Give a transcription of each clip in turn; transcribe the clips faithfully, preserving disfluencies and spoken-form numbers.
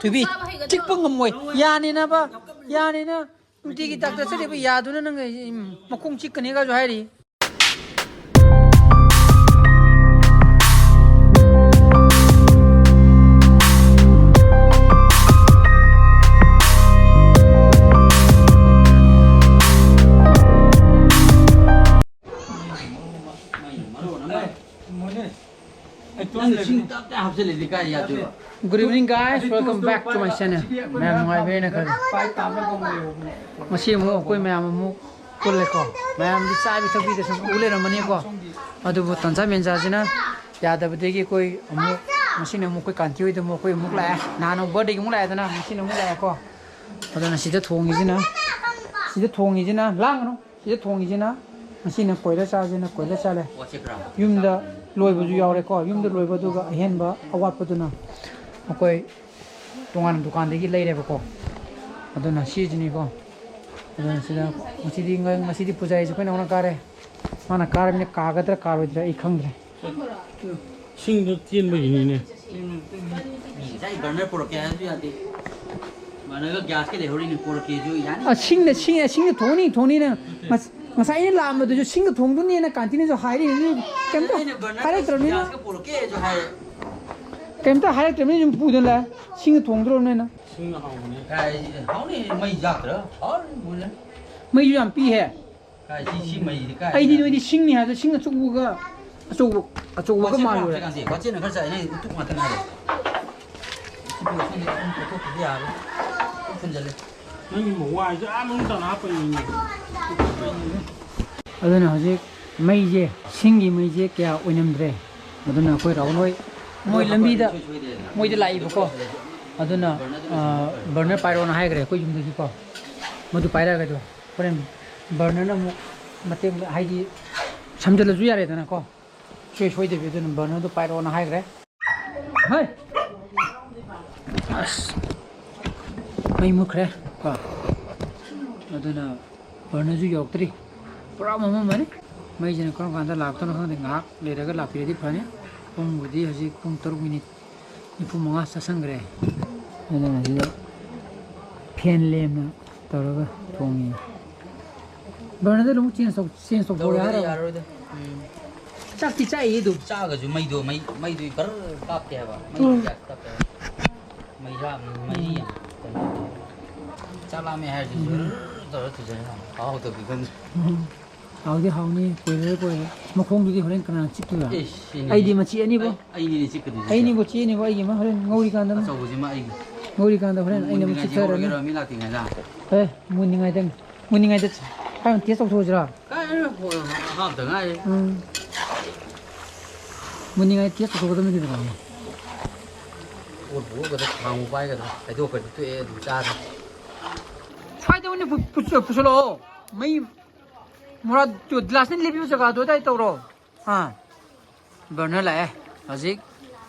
ꯊꯣꯏꯕꯤ, ꯆꯤꯛꯄ ꯉꯝꯃꯣꯏ꯫ ꯌꯥꯅꯤꯅꯕ, ꯌꯥꯅꯤꯅ꯫ ꯅꯨꯡꯇꯤꯒꯤ ꯗꯥꯛꯇꯔ ꯆꯠꯂꯤꯕ ꯌꯥꯗꯨꯅ ꯅꯪ, ꯎꯝ, ꯃꯈꯣꯡ ꯆꯤꯛꯀꯅꯤꯒꯁꯨ ꯍꯥꯏꯔꯤ꯫ Good evening, guys. Welcome back to my channel. ꯃꯌꯥꯝ ꯅꯨꯡꯉꯥꯏꯕꯤꯔꯦꯅ ꯈꯜꯂꯤ꯫ ꯉꯁꯤ ꯑꯃꯨꯛ ꯑꯩꯈꯣꯏ ꯃꯌꯥꯝ ꯑꯃꯨꯛ ꯄꯨꯜꯂꯦꯀꯣ꯫ ꯃꯌꯥꯝꯗꯤ ꯆꯥꯕꯤ ꯊꯛꯄꯤꯗ ꯁꯨꯝ ꯎ ꯂꯩꯔꯝꯃꯅꯤꯀꯣ꯫ ꯑꯗꯨꯕꯨ ꯇꯟꯖꯥ ꯃꯦꯟꯖꯥꯁꯤꯅ ꯌꯥꯗꯕꯗꯒꯤ ꯑꯩꯈꯣꯏ ꯑꯃꯨꯛ, ꯉꯁꯤꯅ ꯑꯃꯨꯛ ꯑꯩꯈꯣꯏ ꯀꯥꯟꯇꯤ ꯍꯣꯏꯗ ꯑꯃꯨꯛ ꯑꯩꯈꯣꯏ ꯑꯃꯨꯛ ꯂꯥꯛꯑꯦ꯫ ꯅꯍꯥꯟ ꯑꯃꯨꯛ birthdayꯒꯤ ꯑꯃꯨꯛ ꯂꯥꯛꯑꯦꯗꯅ, ꯉꯁꯤꯅ ꯑꯃꯨꯛ ꯂꯥꯛꯑꯦꯀꯣ꯫ ꯑꯗꯨꯅ ꯁꯤꯗ ꯊꯣꯡꯉꯤꯁꯤꯅ, ꯁꯤꯗ ꯊꯣꯡꯉꯤꯁꯤꯅ, ꯂꯥꯡꯒꯅꯨ꯫ ꯁꯤꯗ ꯊꯣꯡꯉꯤꯁꯤꯅ, ꯉꯁꯤꯅ ꯀꯣꯏꯂꯔ ꯆꯥꯁꯦꯅ ꯀꯣꯏꯂꯔ ꯆꯥꯂꯦ꯫ ꯌꯨꯝꯗ ꯂꯣꯏꯕꯁꯨ ꯌꯥꯎꯔꯦꯀꯣ꯫ ꯌꯨꯝꯗ ꯂꯣꯏꯕꯗꯨꯒ ꯑꯍꯦꯟꯕ ꯑꯋꯥꯠꯄꯗꯨꯅ ꯑꯩꯈꯣꯏ ꯇꯣꯉꯥꯟꯅ ꯗꯨꯀꯥꯟꯗꯒꯤ ꯂꯩꯔꯦꯕꯀꯣ꯫ ꯑꯗꯨꯅ ꯁꯤꯁꯤꯅꯤꯀꯣ꯫ ꯑꯗꯨꯅ ꯁꯤꯗ ꯉꯁꯤꯗꯤ, ꯉꯁꯤꯗꯤ ꯄꯨꯖꯥꯔꯤꯁꯦ ꯑꯩꯈꯣꯏ ꯅꯥꯎꯅ ꯀꯥꯔꯦ꯫ ꯃꯥꯅ ꯀꯥꯔꯕꯅꯤꯅ ꯀꯥꯒꯗ꯭ꯔꯥ ꯀꯥꯔꯣꯏꯗ꯭ꯔꯥ ꯑꯩ ꯈꯪꯗ꯭ꯔꯦ꯫ ꯁꯤꯡꯗꯣ ꯆꯦꯟꯕꯒꯤꯅꯤꯅꯦ꯫ ꯉꯁꯥꯏ ꯕꯔꯅꯔ ꯄꯨꯔꯛꯀꯦ ꯍꯥꯏꯔꯁꯨ ꯌꯥꯗꯦ꯫ ꯕꯔꯅꯔꯒ ꯒ꯭ꯌꯥꯁꯀ ꯂꯩꯍꯧꯔꯤꯅꯦ, ꯄꯨꯔꯛꯀꯦꯁꯨ ꯌꯥꯅꯤ꯫ ꯑꯁꯤꯡꯗ ꯁꯤꯡ ꯑꯁꯤꯡꯗ ꯊꯣꯡꯅꯤ ꯊꯣꯡꯅꯤꯅ ꯉꯁꯥꯏ ꯑꯩꯅ ꯂꯥꯛꯑꯝꯕꯗꯨꯁꯨ ꯁꯤꯡꯗ ꯊꯣꯡꯗꯣꯏꯅꯦꯅ ꯀꯥꯟꯇꯤꯅꯁꯨ ꯍꯥꯏꯔꯤꯅꯤ꯫ ꯀꯩꯝꯇ ꯑꯩꯅ ꯕꯔꯅꯔꯒ ꯍꯥꯏꯔꯛꯇ꯭ꯔꯕꯅꯤꯅ, ꯒ꯭ꯌꯥꯁꯀ ꯄꯨꯔꯛꯀꯦꯁꯨ ꯍꯥꯏ꯫ ꯀꯩꯝꯇ ꯍꯥꯏꯔꯛꯇ꯭ꯔꯕꯅꯤꯅ ꯁꯨꯝ ꯄꯨꯗꯅ ꯂꯥꯛꯑꯦ꯫ ꯁꯤꯡꯗ ꯊꯣꯡꯗ꯭ꯔꯕꯅꯤꯅ꯫ ꯁꯤꯡꯅ ꯍꯥꯎꯕꯅꯦ꯫ ꯀꯥꯏ ꯍꯥꯎꯅꯤ, ꯃꯩ ꯌꯥꯛꯇ꯭ꯔꯥ? ꯍꯥꯎꯅꯤ ꯃꯨꯜꯂꯦ꯫ ꯃꯩꯁꯨ ꯌꯥꯝ ꯄꯤꯍꯦ꯫ ꯀꯥꯏ ꯁꯤ, ꯁꯤ ꯃꯩꯁꯤꯗꯤ ꯀꯥꯏ? ꯑꯩꯗꯤ ꯅꯣꯏꯗꯤ ꯁꯤꯡꯅꯤ ꯍꯥꯏꯕꯗ ꯁꯤꯡ ꯑꯆꯧꯕꯒ ꯑꯆꯧꯕ ꯑꯆꯧꯕꯒ ꯋꯥꯆꯦ ꯃꯥꯜꯂꯨꯔꯦ꯫ ꯍꯥꯞꯁꯦ ꯀꯥꯟꯗꯤ, ꯋꯥꯆꯦꯅ ꯈꯔ ꯆꯥꯏ, ꯅꯪ ꯎꯇꯨꯞ ꯉꯥꯛꯇ ꯉꯥꯏꯔꯦ꯫ ꯁꯤ ꯄꯣꯠꯁꯤꯗꯤ ꯑꯗꯨꯝ ꯀꯣꯠꯊꯣꯛꯇꯗꯤ ꯌꯥꯔꯣꯏ꯫ ꯂꯣꯏ ꯐꯨꯟꯖꯜꯂꯦ꯫ ꯅꯪꯒꯤ ꯃꯋꯥꯏꯁꯦ ꯑꯥ ꯃꯅꯨꯡ ꯇꯥꯅ ꯍꯥꯞꯄꯩꯅꯤꯅꯦ꯫ ꯑꯗꯨꯅ ꯍꯧꯖꯤꯛ ꯃꯩꯁꯦ, ꯁꯤꯡꯒꯤ ꯃꯩꯁꯦ ꯀꯌꯥ ꯑꯣꯏꯅꯝꯗ꯭ꯔꯦ꯫ ꯑꯗꯨꯅ ꯑꯩꯈꯣꯏ ꯔꯥꯍꯨꯜ ꯍꯣꯏ ꯃꯣꯏ ꯂꯝꯕꯤꯗ ꯃꯣꯏꯗ ꯂꯥꯛꯏꯕꯀꯣ꯫ ꯑꯗꯨꯅ ꯕꯔꯅꯔ ꯄꯥꯏꯔꯛꯑꯣꯅ ꯍꯥꯏꯈ꯭ꯔꯦ ꯑꯩꯈꯣꯏ ꯌꯨꯝꯗꯒꯤꯀꯣ꯫ ꯃꯗꯨ ꯄꯥꯏꯔꯛꯑꯒꯗꯣ ꯍꯣꯔꯦꯟ ꯕꯔꯅꯔꯅ ꯑꯃꯨꯛ ꯃꯇꯦꯡ ꯍꯥꯏꯗꯤ ꯁꯝꯖꯜꯂꯁꯨ ꯌꯥꯔꯦꯗꯅꯀꯣ꯫ ꯁꯨꯡꯁꯣꯏ ꯁꯣꯏꯗꯕꯤ ꯑꯗꯨꯅ ꯕꯔꯅꯔꯗꯣ ꯄꯥꯏꯔꯛꯑꯣꯅ ꯍꯥꯏꯈ꯭ꯔꯦ꯫ ꯍꯣꯏ꯫ ꯑꯁ꯫ ꯃꯩ ꯃꯨꯠꯈ꯭ꯔꯦ ꯀꯣ꯫ ꯑꯗꯨꯅ ꯕꯔꯅꯔꯁꯨ ꯌꯧꯔꯛꯇ꯭ꯔꯤ꯫ ꯄꯨꯔꯥ ꯃꯝꯃꯝꯃꯅꯤ꯫ ꯃꯩꯁꯤꯅ ꯀꯔꯝ ꯀꯥꯟꯗ ꯂꯥꯛꯇꯣꯏꯅꯣ ꯈꯪꯗꯦ꯫ ꯉꯥꯏꯍꯥꯛ ꯂꯩꯔꯒ ꯂꯥꯛꯄꯤꯔꯗꯤ ꯐꯅꯤ꯫ ꯄꯨꯡꯕꯨꯗꯤ ꯍꯧꯖꯤꯛ ꯄꯨꯡ ꯇꯔꯨꯛ ꯃꯤꯅꯤꯠ ꯅꯤꯐꯨ ꯃꯉꯥ ꯆꯠꯁꯟꯈ꯭ꯔꯦ꯫ ꯑꯗꯨꯅ ꯁꯤꯗ ꯐꯦꯟ ꯂꯦꯝꯅ ꯇꯧꯔꯒ ꯊꯣꯡꯉꯤ꯫ ꯕꯔꯅꯔꯗ ꯑꯃꯨꯛ ꯆꯦꯟꯖ ꯇꯧ, ꯆꯦꯟꯖ ꯇꯧꯊꯣꯛꯑꯦ ꯇꯧꯔꯒꯗꯤ ꯍꯥꯏꯔꯕ? ꯌꯥꯔꯔꯣꯏꯗ꯫ ꯎꯝ꯫ ꯆꯥꯛꯇꯤ ꯆꯥꯛꯏ ꯑꯗꯨꯝ꯫ ꯆꯥꯛꯑꯒꯁꯨ ꯃꯩꯗꯣ, ꯃꯩ, ꯃꯩꯗꯨ ꯕꯔ ꯀꯥꯞꯇꯦ ꯍꯥꯏꯕ꯫ ꯃꯩ ꯎꯝ꯫ ꯒ꯭ꯌꯥꯁ ꯀꯥꯞꯇꯦ ꯍꯥꯏꯕ꯫ ꯃꯩ ꯆꯥꯛ, ꯃꯩ ꯎꯝ꯫ ꯌꯥꯝ ꯀꯩꯅꯣ ꯇꯧꯋꯦ꯫ ꯆꯥꯛ ꯂꯥꯝꯃꯦ ꯍꯥꯏꯔꯁꯨ ꯎꯝ꯫ ꯕꯔ ꯇꯧꯔ ꯊꯨꯖꯔꯦ꯫ ꯍꯥꯎ ꯍꯥꯎꯇꯕꯗꯤ ꯈꯪꯗ꯭ꯔꯦ꯫ ꯎꯝ꯫ ꯍꯥꯎꯗꯤ ꯍꯥꯎꯅꯤ, ꯀꯣꯏꯂꯔ ꯀꯣꯏꯂꯔ꯫ ꯃꯈꯣꯡꯗꯨꯗꯤ ꯍꯣꯔꯦꯟ ꯀꯅꯥꯅ ꯆꯤꯛꯇꯣꯏꯕ? ꯏꯁ, ꯁꯤꯅꯤ꯫ ꯑꯩꯗꯤ ꯃꯆꯤ ꯑꯅꯤꯕꯨ꯫ ꯑꯩ, ꯑꯩꯅꯤꯅꯦ ꯆꯤꯛꯀꯗꯣꯏꯁꯦ꯫ ꯑꯩꯅꯤꯕꯨ ꯆꯤꯛꯑꯅꯤꯕꯨ, ꯑꯩꯒꯤ ꯑꯃ ꯍꯣꯔꯦꯟ ꯉꯧꯔꯤꯀꯥꯟꯗ ꯑꯃ꯫ ꯑꯆꯧꯕꯁꯤꯃ ꯑꯩꯒꯤ꯫ ꯉꯧꯔꯤꯀꯥꯟꯗ ꯍꯣꯔꯦꯟ ꯑꯩꯅ ꯑꯃꯨꯛ ꯃꯨꯟꯗ꯭ꯔꯤꯉꯩꯗ ꯆꯤꯛꯊꯔꯅꯤ꯫ ꯉꯧꯔꯒꯦꯔꯣ, ꯃꯤ ꯂꯥꯛꯇ꯭ꯔꯤꯉꯩꯗ? ꯑꯦ, ꯃꯨꯟꯅꯤꯡꯉꯥꯏꯗꯪ꯫ ꯃꯨꯟꯅꯤꯡꯉꯥꯏꯗ ꯍꯥꯏꯔ ꯇꯦꯁ ꯇꯧꯊꯣꯛꯑꯁꯤꯔꯥ? ꯀꯥꯏ, ꯍꯥꯞꯇ ꯉꯥꯏꯔꯤ꯫ ꯎꯝ꯫ ꯃꯨꯟꯅꯤꯡꯉꯥꯏ ꯇꯦꯁ ꯇꯧꯊꯣꯛꯀꯗꯕꯅꯤ ꯀꯩꯅꯣ꯫ ꯑꯣꯠꯄꯨ ꯑꯣꯠꯀꯗ꯭ꯔꯥ, ꯈꯥꯡꯕꯨ ꯄꯥꯏꯒꯗ꯭ꯔꯥ, ꯍꯥꯏꯗꯣꯛꯈ꯭ꯔꯗꯤ ꯇꯣꯛꯑꯦ, ꯑꯗꯨꯝ ꯆꯥꯔꯦ꯫ ꯁ꯭ꯋꯥꯏꯗ ꯑꯣꯏꯅ ꯄꯨ-, ꯄꯨ-, ꯄꯨꯁꯜꯂꯛꯑꯣ꯫ ꯃꯩ ꯃꯨꯔꯥꯗ ꯒ꯭ꯂꯥꯁꯅ ꯂꯦꯞꯄꯤꯕ ꯖꯒꯥꯗꯣ ꯑꯗꯥꯏ ꯇꯧꯔꯣ꯫ ꯑꯥ꯫ ꯕꯔꯅꯔ ꯂꯥꯛꯑꯦ ꯍꯧꯖꯤꯛ꯫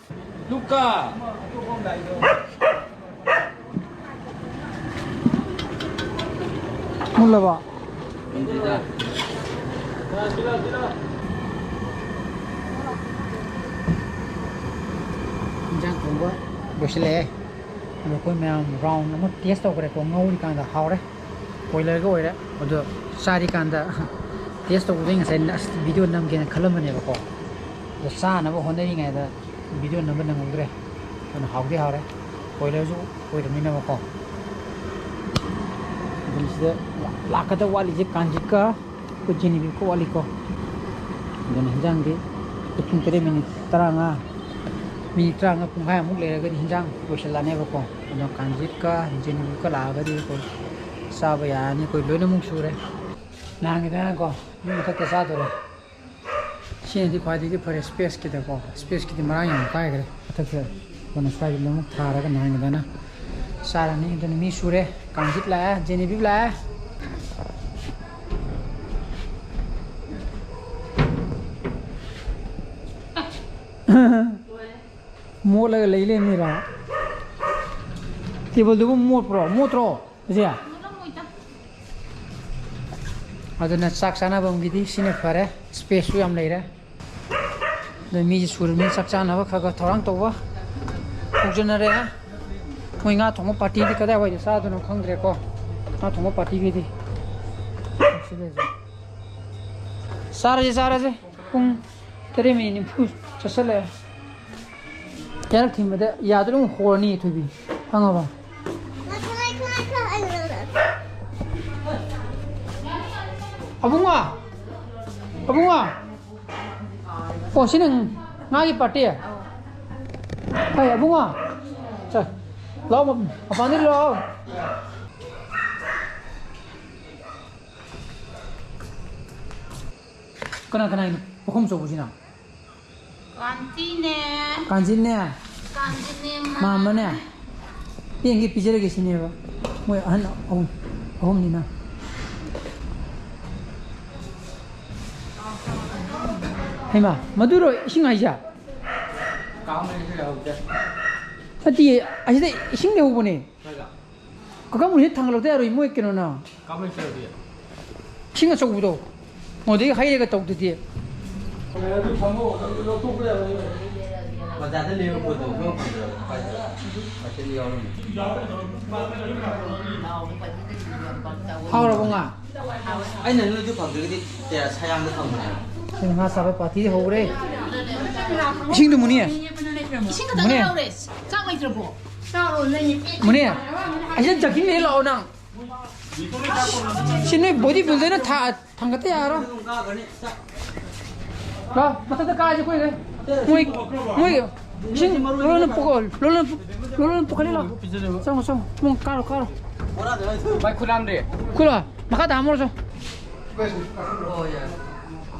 ꯂꯨꯀꯥ! ꯃꯨꯜꯂꯕꯣ? ꯃꯨꯟꯗ꯭ꯔꯤꯗ꯫ ꯏꯟꯖꯥꯡ ꯊꯣꯡꯕ ꯂꯣꯏꯁꯤꯜꯂꯛꯑꯦ꯫ ꯑꯗꯣ ꯑꯩꯈꯣꯏ ꯃꯌꯥꯝ ꯔꯥꯎꯟ ꯑꯃ ꯇꯦꯁ ꯇꯧꯈ꯭ꯔꯦꯀꯣ, ꯉꯧꯔꯤꯀꯥꯟꯗ ꯍꯥꯎꯔꯦ꯫ ꯀꯣꯏꯂꯔꯒ ꯑꯣꯏꯔꯦ꯫ ꯑꯗꯣ ꯆꯥꯔꯤꯀꯥꯟꯗ ꯇꯦꯁ ꯇꯧꯕꯗꯩ ꯉꯁꯥꯏ ꯑꯁ ꯚꯤꯗꯤꯑꯣ ꯅꯝꯒꯦꯅ ꯈꯜꯂꯝꯕꯅꯦꯕꯀꯣ꯫ ꯑꯗꯣ ꯆꯥꯅꯕ ꯍꯣꯠꯅꯔꯤꯉꯩꯗ ꯚꯤꯗꯤꯑꯣ ꯅꯝꯕ ꯅꯪꯍꯧꯗ꯭ꯔꯦ꯫ ꯑꯗꯨꯅ ꯍꯥꯎꯗꯤ ꯍꯥꯎꯔꯦ꯫ ꯀꯣꯏꯂꯔꯁꯨ ꯑꯣꯏꯔꯕꯅꯤꯅꯀꯣ꯫ ꯑꯗꯨꯅ ꯁꯤꯗ ꯂꯥꯛꯀꯗꯕ ꯋꯥꯠꯂꯤꯁꯦ ꯀꯥꯟꯖꯤꯠꯀ ꯑꯩꯈꯣꯏ ꯖꯦꯅꯤꯕꯤꯀ ꯋꯥꯠꯂꯤꯀꯣ꯫ ꯑꯗꯨꯅ ꯍꯤꯟꯖꯥꯡꯗꯤ ꯄꯨꯡ ꯇꯔꯦꯠ ꯃꯤꯅꯤꯠ ꯇꯔꯥꯃꯉꯥ, ꯃꯤꯅꯤꯠ ꯇꯔꯥꯃꯉꯥ, ꯄꯨꯡꯈꯥꯏꯃꯨꯛ ꯂꯩꯔꯒꯗꯤ ꯍꯤꯟꯖꯥꯡ ꯂꯣꯏꯁꯤꯜꯂꯛꯑꯅꯦꯕꯀꯣ꯫ ꯑꯗꯣ ꯀꯥꯟꯖꯤꯠꯀ ꯖꯦꯅꯤꯕꯤꯀ ꯂꯥꯛꯑꯒꯗꯤ ꯑꯩꯈꯣꯏ ꯆꯥꯕ ꯌꯥꯔꯅꯤ꯫ ꯑꯩꯈꯣꯏ ꯂꯣꯏꯅꯃꯛ ꯁꯨꯔꯦ꯫ ꯅꯍꯥꯟꯒꯤꯗꯅꯀꯣ ꯌꯨꯝ ꯃꯊꯛꯇ ꯆꯥꯗꯣꯔꯦ꯫ ꯁꯤꯅꯗꯤ ꯈ꯭ꯋꯥꯏꯗꯒꯤ ꯐꯔꯦ ꯁ꯭ꯄꯦꯁꯀꯤꯗꯀꯣ꯫ ꯁ꯭ꯄꯦꯁꯀꯤꯗꯤ ꯃꯔꯥꯡ ꯌꯥꯝ ꯀꯥꯏꯈ꯭ꯔꯦ꯫ ꯃꯊꯛꯁꯤꯗ ꯑꯩꯈꯣꯏꯅ ꯁ꯭ꯋꯥꯏꯗ ꯂꯣꯏꯅꯃꯛ ꯊꯥꯔꯒ ꯅꯍꯥꯟꯒꯤꯗꯅ ꯆꯥꯔꯅꯤ꯫ ꯑꯗꯨꯅ ꯃꯤ ꯁꯨꯔꯦ꯫ ꯀꯥꯡꯖꯤꯠ ꯂꯥꯛꯑꯦ, ꯖꯦꯅꯤꯕꯤ ꯂꯥꯛꯑꯦ꯫ ꯃꯣꯠꯂꯒ ꯂꯩ ꯂꯩꯔꯝꯃꯤꯔꯣ? ꯇꯦꯕꯜꯗꯨꯕꯨ ꯃꯣꯠꯄ꯭ꯔꯣ? ꯃꯣꯠꯇ꯭ꯔꯣ? ꯏꯆꯦ? ꯑꯗꯨꯅ ꯆꯥꯛ ꯆꯥꯅꯐꯝꯒꯤꯗꯤ ꯁꯤꯅ ꯐꯔꯦ, ꯁ꯭ꯄꯦꯁꯁꯨ ꯌꯥꯝ ꯂꯩꯔꯦ꯫ ꯑꯗꯨ ꯃꯤꯁꯦ ꯁꯨꯔꯕꯅꯤꯅ ꯆꯥꯛ ꯆꯥꯅꯕ ꯈꯔ ꯈꯔ ꯊꯧꯔꯥꯡ ꯇꯧꯕ ꯍꯧꯖꯅꯔꯦ꯫ ꯃꯣꯏ ꯉꯥ ꯊꯣꯡꯕ ꯄꯥꯔꯇꯤꯗꯤ ꯀꯗꯥꯏꯋꯥꯏꯗ ꯆꯥꯗꯣꯏꯅꯣ ꯈꯪꯗ꯭ꯔꯦꯀꯣ꯫ ꯉꯥ ꯊꯣꯡꯕ ꯄꯥꯔꯇꯤꯒꯤꯗꯤ꯫ ꯁꯤꯗ ꯆꯥꯔꯁꯦ, ꯆꯥꯔꯁꯦ꯫ ꯄꯨꯡ ꯇꯔꯦꯠ ꯃꯤꯅꯤꯠ ꯅꯤꯐꯨ ꯆꯠꯁꯜꯂꯛꯑꯦ꯫ ꯀꯌꯥꯔꯛ ꯊꯤꯟꯕꯗ ꯌꯥꯗꯣꯏꯅꯣ? ꯑꯃꯨꯛ ꯍꯣꯔꯅꯤ ꯊꯣꯏꯕꯤ꯫ ꯈꯪꯉꯕ? ꯑꯕꯨꯡꯉꯣ! ꯑꯕꯨꯡꯉꯣ! ꯑꯣ, ꯁꯤ ꯅꯪ ꯉꯥꯒꯤ ꯄꯥꯔꯇꯤ? ꯍꯣꯏ, ꯑꯕꯨꯡꯉꯣ꯫ ꯆꯣ, ꯂꯥꯛꯑꯣ, ꯃꯄꯥꯟꯗ ꯂꯥꯛꯑꯣ꯫ ꯀꯅꯥ ꯀꯅꯥꯒꯤꯅꯣ ꯄꯨꯈꯝ ꯑꯆꯧꯕꯁꯤꯅ? ꯀꯥꯟꯇꯤꯅꯦ꯫ ꯀꯥꯟꯖꯤꯠꯅꯦ꯫ ꯀꯥꯟꯖꯤꯠꯅꯦ, ꯃꯥ-, ꯃꯥꯝꯃꯅꯦ꯫ ꯌꯦꯡꯒꯦ, ꯄꯤꯖꯔꯒꯦ ꯁꯤꯅꯦꯕ꯫ ꯃꯣꯏ ꯑꯍꯟ ꯑꯍꯨꯝ, ꯑꯍꯨꯝꯅꯤꯅ꯫ ꯍꯩꯃꯥ, ꯃꯗꯨꯔꯣ ꯏꯁꯤꯡ ꯍꯥꯏꯁꯦ? ꯅꯠꯇꯤꯌꯦ, ꯑꯁꯤꯗ ꯏꯁꯤꯡ ꯂꯩꯍꯧꯕꯅꯦ꯫ ꯀꯀꯥ ꯃꯨꯟꯁꯦ ꯊꯥꯡꯒꯠꯂꯛꯇ ꯌꯥꯔꯣꯏ, ꯃꯣꯏ ꯀꯩꯅꯣꯅ꯫ ꯏꯁꯤꯡ ꯑꯆꯧꯕꯗꯣ꯫ ꯃꯣꯏꯗꯒꯤ ꯍꯩꯔꯒ ꯇꯧꯗꯗꯤ꯫ ꯕꯖꯥꯔꯗ ꯂꯩꯕ ꯄꯣꯠꯇꯣ ꯑꯩꯈꯣꯏ ꯐꯪꯗ꯭ꯔꯕ꯫ ꯍꯥꯎꯔꯕꯣ ꯉꯥ? ꯑꯩꯅ ꯅꯣꯏꯗꯨ ꯐꯪꯗ꯭ꯔꯒꯗꯤ ꯇꯦꯔꯥ ꯁꯌꯥꯡꯗ ꯐꯪꯕꯅꯦꯕ꯫ ꯁꯤ ꯉꯥ ꯆꯥꯕ ꯄꯥꯔꯇꯤꯗꯤ ꯍꯧꯔꯦ꯫ ꯏꯁꯤꯡꯗꯨ ꯃꯨꯅꯤ꯫ ꯏꯁꯤꯡ ꯈꯛꯇ ꯃꯨꯅꯤ꯫ ꯉꯥꯏꯍꯧꯔꯦ꯫ ꯆꯥꯛ ꯂꯩꯇ꯭ꯔꯕꯣ? ꯃꯨꯅꯤ꯫ ꯑꯁꯤꯗ ꯖꯔꯀꯤꯟ ꯂꯩ ꯂꯥꯛꯑꯣ ꯅꯪ꯫ ꯁꯤ ꯅꯣꯏ ꯕꯣꯗꯤ ꯕꯤꯜꯗꯔꯅ ꯊꯥ-, ꯊꯥꯡꯒꯠꯇ ꯌꯥꯔꯣꯏ꯫ ꯂꯥꯛꯑꯣ, ꯃꯊꯛꯇ ꯀꯥꯔꯁꯦ ꯑꯩꯈꯣꯏꯗ꯫ ꯃꯣꯏ, ꯃꯣꯏ ꯏꯁꯤꯡ ꯂꯣꯏꯅ ꯄꯨꯈꯠ-, ꯂꯣꯏꯅ ꯄꯨ-, ꯂꯣꯏꯅ ꯄꯨꯈꯠꯂꯤ ꯂꯥꯛꯑꯣ꯫ ꯆꯪꯉꯣ, ꯆꯪꯉꯣ꯫ ꯃꯣꯏ ꯀꯥꯔꯣ, ꯀꯥꯔꯣ꯫ ꯚꯥꯏ, ꯈꯨꯠ ꯍꯥꯝꯗ꯭ꯔꯤ꯫ ꯈꯨꯠꯂꯣ, ꯃꯈꯥ ꯇꯥꯃꯣꯔꯣ ꯆꯪꯉꯣ꯫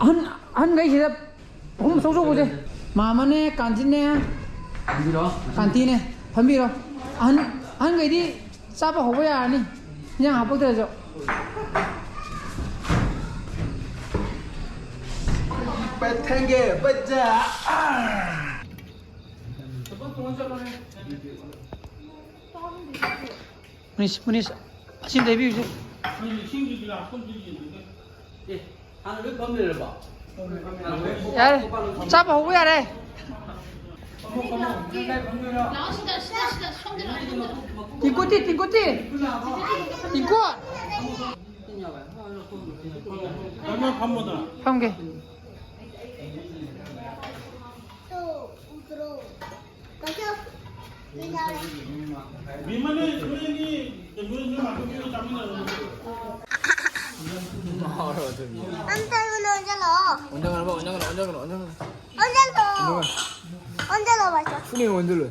ꯑꯍꯟ, ꯑꯍꯟꯈꯩꯁꯤꯗ ꯄꯨꯈꯝ ꯑꯆꯧ ꯑꯆꯧꯕꯁꯦ꯫ ꯃꯥꯃꯅꯦ, ꯀꯥꯟꯖꯤꯠꯅꯦ, ꯐꯝꯕꯤꯔꯣ꯫ ꯀꯥꯟꯇꯤꯅꯦ, ꯐꯝꯕꯤꯔꯣ꯫ ꯑꯍꯟ, ꯑꯍꯟꯈꯩꯗꯤ ꯆꯥꯕ ꯍꯧꯕ ꯌꯥꯔꯅꯤ, ꯏꯟꯖꯥꯡ ꯍꯥꯞꯄꯛꯇ꯭ꯔꯁꯨ꯫ ꯕꯦꯊꯦꯡꯒꯦ ꯕꯖꯥ꯫ ꯃꯨꯅꯤꯁ, ꯃꯨꯅꯤꯁ, ꯑꯁꯤ ꯑꯝꯇ ꯍꯥꯏꯕꯤꯌꯨꯁꯦ꯫ ꯑꯦ, ꯍꯥꯟꯅ ꯂꯣꯏ ꯐꯝ ꯂꯩꯔꯕꯣ? ꯌꯥꯔꯦ, ꯆꯥꯕ ꯍꯧꯕ ꯌꯥꯔꯦ꯫ ꯐꯝꯃꯣ, ꯐꯝꯃꯣ꯫ ꯅꯪ ꯀꯥꯏ ꯐꯝꯗꯣꯏꯅꯣ? ꯂꯥꯛꯑꯣ, ꯁꯤꯗ, ꯁꯤꯗ, ꯁꯤꯗ, ꯁꯣꯝꯗ ꯂꯥꯛꯑꯣ꯫ ꯇꯤꯡꯀꯨꯇꯤ, ꯇꯤꯡꯀꯨꯇꯤ꯫ ꯇꯤꯡꯀꯨ꯫ ꯐꯝꯒꯦ꯫ ꯑꯝꯇ ꯑꯩꯉꯣꯟꯗ ꯑꯣꯟꯁꯤꯜꯂꯛꯑꯣ꯫ ꯑꯣꯟꯁꯤꯜꯂꯣ꯫ ꯑꯣꯟꯁꯤꯜꯂꯣ꯫ ꯑꯣꯟꯁꯤꯜꯂꯣ꯫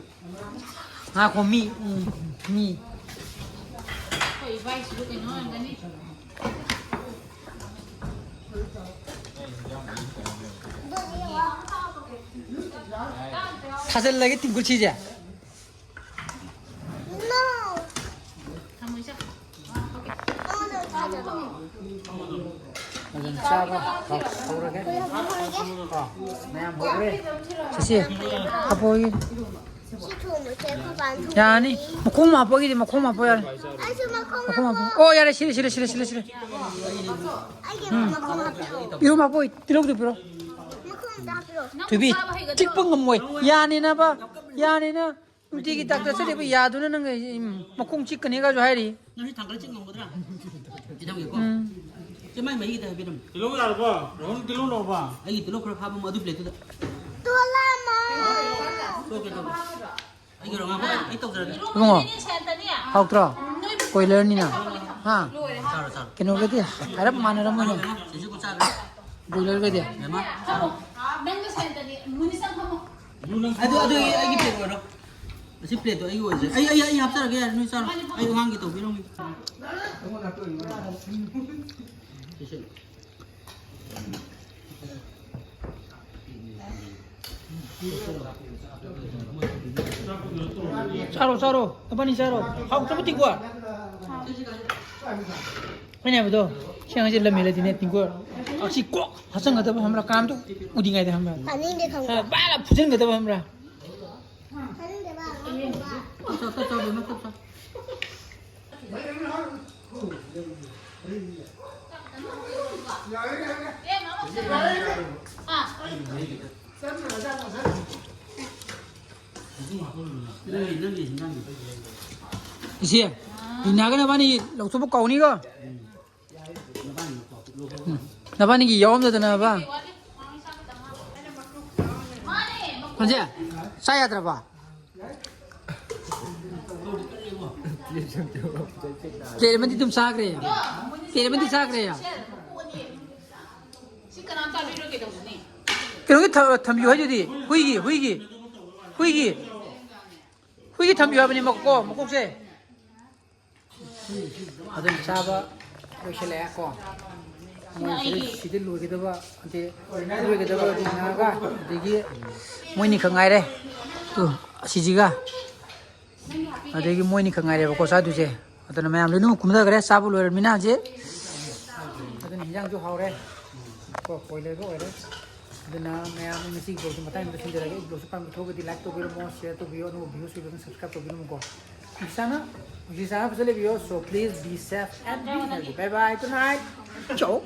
ꯉꯥꯏꯈꯣ, ꯃꯤ, ꯎꯝ, ꯃꯤ꯫ ꯊꯥꯖꯤꯜꯂꯒꯦ ꯇꯤꯡꯀꯨꯁꯤꯁꯦ꯫ ꯐꯖꯅ ꯆꯥꯕ ꯍꯧꯔꯒꯦ꯫ ꯀꯣ, ꯃꯌꯥꯝ ꯍꯧꯔꯦ꯫ ꯁꯤꯁꯦ ꯍꯥꯞꯄꯛꯑꯣꯌꯦ꯫ ꯁꯤ ꯊꯣꯡꯕꯁꯦ ꯑꯩꯈꯣꯏ ꯄꯥꯅ ꯊꯣꯡꯕꯅꯤ꯫ ꯌꯥꯅꯤ꯫ ꯃꯈꯣꯡ ꯑꯃ ꯍꯥꯞꯄꯛꯑꯣꯒꯤꯗꯤ, ꯃꯈꯣꯡ ꯑꯃ ꯍꯥꯞꯄꯛꯑꯣ ꯌꯥꯔꯦ꯫ ꯑꯩꯁꯨ ꯃꯈꯣꯡ ꯃꯈꯣꯡ ꯍꯥꯞꯄꯛꯑꯣ꯫ ꯍꯥꯞꯄꯛꯑꯣ꯫ ꯑꯣ, ꯌꯥꯔꯦ, ꯁꯤꯔꯦ, ꯁꯤꯔꯦ, ꯁꯤꯔꯦ, ꯁꯤꯔꯦ꯫ ꯑꯩꯒꯤ ꯃꯈꯣꯡ ꯍꯥꯞꯄꯤꯔꯛꯑꯣ꯫ ꯄꯤꯔꯨꯛ ꯍꯥꯞꯄꯛꯑꯣ, ꯇꯤꯜꯍꯧꯗꯨ ꯄꯤꯔꯛꯑꯣ꯫ ꯃꯈꯣꯡ ꯑꯝꯇ ꯍꯥꯞꯄꯤꯔꯛꯑꯣ꯫ ꯊꯣꯏꯕꯤ, ꯆꯤꯛꯄ ꯉꯝꯃꯣꯏ꯫ ꯌꯥꯅꯤꯅꯕ, ꯌꯥꯅꯤꯅ꯫ ꯅꯨꯡꯇꯤꯒꯤ ꯗꯥꯛꯇꯔ ꯆꯠꯂꯤꯕ ꯌꯥꯗꯨꯅ ꯅꯪ, ꯎꯝ, ꯃꯈꯣꯡ ꯆꯤꯛꯀꯅꯤꯒꯁꯨ ꯍꯥꯏꯔꯤ꯫ ꯅꯪꯁꯨ ꯊꯥꯡꯒꯠꯂ ꯆꯤꯛ ꯉꯝꯒꯗ꯭ꯔꯥ? ꯆꯤꯛꯍꯟꯒꯦꯀꯣ꯫ ꯎꯝ꯫ ꯆꯦ, ꯃꯥꯏ ꯃꯍꯤ ꯈꯤꯇ ꯍꯥꯏꯕꯤꯔꯝꯃꯨ꯫ ꯇꯤꯜꯍꯧ ꯌꯥꯔꯕꯣ? ꯔꯣꯍꯟ, ꯇꯤꯜꯍꯧ ꯂꯧꯕ꯫ ꯑꯩꯒꯤ ꯇꯤꯜꯍꯧ ꯈꯔ ꯍꯥꯞꯄꯝꯃꯣ ꯑꯗꯨ ꯄ꯭ꯂꯦꯠꯇꯨꯗ꯫ ꯇꯣꯂꯥꯃꯣ꯫ ꯇꯣꯛꯀꯦ, ꯇꯣꯛꯀꯦ꯫ ꯑꯩꯒꯤꯔꯣ, ꯉꯥꯏꯈꯣ, ꯑꯩ, ꯑꯩ ꯇꯧꯖꯔꯒꯦ꯫ ꯏꯕꯨꯡꯉꯣ, ꯍꯥꯎꯇ꯭ꯔꯣ? ꯀꯣꯏꯂꯔꯅꯤꯅ꯫ ꯍꯥ? ꯆꯥꯔꯣ, ꯆꯥꯔꯣ꯫ ꯀꯩꯅꯣꯒꯗꯤ ꯍꯥꯏꯔꯞ ꯃꯥꯟꯅꯔꯝꯃꯣꯏꯅꯦ꯫ ꯆꯦꯁꯨ ꯈꯨꯠ ꯆꯥꯈ꯭ꯔꯦ꯫ ꯕꯣꯏꯂꯔꯒꯗꯤ꯫ ꯃꯦꯝꯃ, ꯆꯥꯔꯣ꯫ ꯅꯪꯒ ꯁꯦꯟꯇꯅꯤ꯫ ꯃꯨꯅꯤꯁꯪ ꯐꯝꯃꯣ꯫ ꯑꯗꯨ, ꯑꯗꯨ ꯑꯩ, ꯑꯩꯒꯤ ꯄ꯭ꯂꯦꯠ ꯑꯣꯏꯔꯣ꯫ ꯑꯁꯤ ꯄ꯭ꯂꯦꯠꯇꯣ ꯑꯩꯒꯤ ꯑꯣꯏꯖꯩ꯫ ꯑꯩ, ꯑꯩ, ꯑꯩ ꯍꯥꯞꯆꯔꯒꯦ, ꯌꯥꯔꯦ, ꯅꯣꯏ ꯆꯥꯔꯣ꯫ ꯑꯩ ꯑꯉꯥꯡꯒꯤ ꯇꯧꯕꯤꯔꯝꯒꯦ꯫ ꯆꯥꯔꯣ, ꯆꯥꯔꯣ, ꯅꯕꯥꯅꯤ ꯆꯥꯔꯣ꯫ ꯍꯥꯎꯇ꯭ꯔꯕ ꯇꯤꯡꯀꯣ? ꯑꯩꯅ ꯍꯥꯏꯕꯗꯣ, ꯁꯤ ꯑꯉꯥꯡꯁꯦ ꯂꯝ ꯍꯦꯜꯂꯗꯤꯅꯦ, ꯇꯤꯡꯀꯣ꯫ ꯑꯁꯤ ꯀꯣꯛ ꯍꯥꯞꯆꯟꯒꯗꯕ ꯈꯪꯕ꯭ꯔꯥ? ꯀꯥꯝꯗꯣ ꯎꯗ꯭ꯔꯤꯉꯩꯗ ꯈꯪꯕ꯭ꯔꯥ? ꯇꯥꯅꯤꯡꯗꯦ ꯈꯪꯕ꯭ꯔꯥ? ꯕꯥꯔ ꯐꯨꯖꯟꯒꯗꯕ ꯈꯪꯕ꯭ꯔꯥ? ꯇꯥꯅꯤꯡꯗꯦꯕ, ꯉꯥꯡꯗꯦꯕ꯫ ꯇꯞ, ꯇꯞ, ꯇꯞ, ꯇꯞ, ꯇꯞ꯫ ꯅꯪꯒꯤ, ꯅꯪꯒꯤ ꯍꯤꯟꯖꯥꯡꯗꯣ꯫ ꯏꯆꯦ, ꯔꯤꯅꯥꯒ ꯅꯕꯥꯅꯤ ꯂꯧꯊꯣꯛꯄ ꯀꯥꯎꯅꯤꯀꯣ꯫ ꯎꯝ꯫ ꯅꯕꯥꯅꯤꯒꯤ ꯌꯥꯎꯔꯝꯗꯗꯅꯕ꯫ ꯍꯧꯖꯤꯛ ꯆꯥ ꯌꯥꯗ꯭ꯔꯕ? ꯄ꯭ꯂꯦꯠ ꯑꯃꯗꯤ ꯑꯗꯨꯝ ꯆꯥꯈ꯭ꯔꯦ꯫ ꯄ꯭ꯂꯦꯠ ꯑꯃꯗꯤ ꯆꯥꯈ꯭ꯔꯦ꯫ ꯁꯤ ꯀꯅꯥꯝ ꯆꯥꯕꯤꯔꯣꯏ ꯀꯩꯗꯧꯕꯅꯤ? ꯀꯩꯅꯣꯒꯤ ꯊ-, ꯊꯝꯕꯤꯌꯨ ꯍꯥꯏꯗꯨꯗꯤ꯫ ꯍꯨꯏꯒꯤ, ꯍꯨꯏꯒꯤ꯫ ꯍꯨꯏꯒꯤ꯫ ꯍꯨꯏꯒꯤ ꯊꯝꯕꯤꯌꯨ ꯍꯥꯏꯕꯅꯤ ꯃꯀꯣꯛ, ꯃꯀꯣꯛꯁꯦ꯫ ꯑꯗꯨꯝ ꯆꯥꯕ ꯂꯣꯏꯁꯤꯜꯂꯛꯑꯦ ꯀꯣ꯫ ꯃꯣꯏ ꯁꯤꯗ, ꯁꯤꯗ ꯂꯣꯏꯒꯗꯕ, ꯅꯠꯇꯦ, ꯂꯣꯏꯒꯗꯕ ꯔꯤꯅꯥꯒ ꯑꯗꯒꯤ ꯃꯣꯏꯅꯤꯈꯛ ꯉꯥꯏꯔꯦ꯫ ꯇꯨ, ꯑꯁꯤꯁꯤꯒ꯫ ꯑꯗꯒꯤ ꯃꯣꯏꯅꯤꯈꯛ ꯉꯥꯏꯔꯦꯕꯀꯣ ꯆꯥꯗꯣꯏꯁꯦ꯫ ꯑꯗꯨꯅ ꯃꯌꯥꯝ ꯂꯣꯏꯅꯃꯛ ꯀꯨꯝꯊꯈ꯭ꯔꯦ, ꯆꯥꯕ ꯂꯣꯏꯔꯕꯅꯤꯅ ꯍꯧꯖꯤꯛ꯫ ꯑꯗꯨꯅ ꯍꯤꯟꯖꯥꯡꯁꯨ ꯍꯥꯎꯔꯦ꯫ ꯀꯣ, ꯀꯣꯏꯂꯔꯒ ꯑꯣꯏꯔꯦ꯫ ꯑꯗꯨꯅ ꯃꯌꯥꯝ ꯉꯁꯤꯒꯤ vlogꯁꯦ ꯃꯇꯥꯡ ꯑꯃꯗ ꯁꯤꯟꯖꯔꯒꯦ꯫ ꯑꯩ vlogꯁꯦ ꯄꯥꯝꯕ ꯊꯣꯛꯑꯒꯗꯤ like ꯇꯧꯕꯤꯔꯝꯃꯣ, share ꯇꯧꯕꯤꯌꯣ, ꯑꯅꯧꯕ viewersꯁꯤꯡꯗꯨꯅ subscribe ꯇꯧꯕꯤꯔꯝꯃꯨꯀꯣ꯫ ꯍꯧꯖꯤꯛ ꯆꯥꯅ, ꯍꯧꯖꯤꯛ ꯆꯥꯅ ꯐꯖꯅ ꯂꯩꯕꯤꯌꯣ꯫ So please be safe and be healthy. Bye bye. Good night. Ciao.